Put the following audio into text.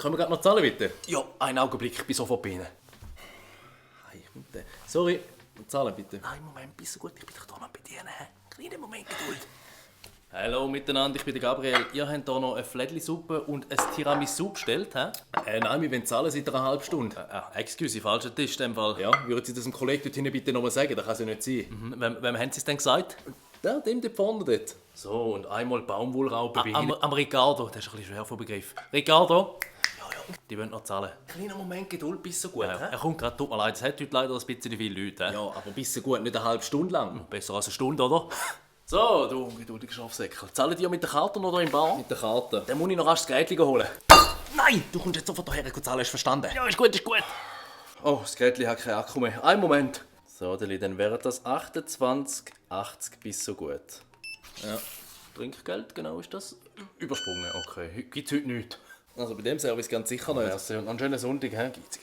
können wir gerade noch zahlen, bitte? Ja, einen Augenblick, ich bin sofort bei Ihnen. Sorry, zahlen bitte. Nein, Moment, bist du gut, ich bin doch da noch bei Ihnen. Kleinen Moment Geduld. Hallo miteinander, ich bin der Gabriel. Ihr habt hier noch eine Flädli-Suppe und ein Tiramisu bestellt, hä? Nein, wir wollen zahlen seit einer halben Stunde. Excuse, falscher Tisch in dem Fall. Ja, würden Sie das dem Kollegen dort hinten bitte nochmal sagen? Das kann es ja nicht sein. Wem haben Sie es denn gesagt? Ja, dem dort vorne dort. So, und einmal Baumwollraupen bei Ihnen. Am Ricardo, das ist ein bisschen schwer vom Begriff. Ricardo? Ja. Die wollen noch zahlen. Kleiner Moment Geduld, bis so gut. Ja, er kommt gerade, tut mir leid, es hat heute leider ein bisschen viele Leute. Ja, aber bis so gut, nicht eine halbe Stunde lang. Besser als eine Stunde, oder? So, du ungeduldiger Schafsäckel. Zahlen die ja mit der Karte oder im Bar? Mit der Karte. Dann muss ich noch rasch das Gerät holen. Nein, du kommst jetzt sofort hierher und zahlen, hast du verstanden? Ja, ist gut, ist gut. Oh, das Gerät hat keinen Akku mehr. Einen Moment. So, dann wären das 28,80 bis so gut. Ja. Trinkgeld, genau ist das? Übersprungen, okay. Gibt's heute nichts. Also bei dem Service ganz sicher nicht. Merci und einen schönen Sonntag, hä? Gibt's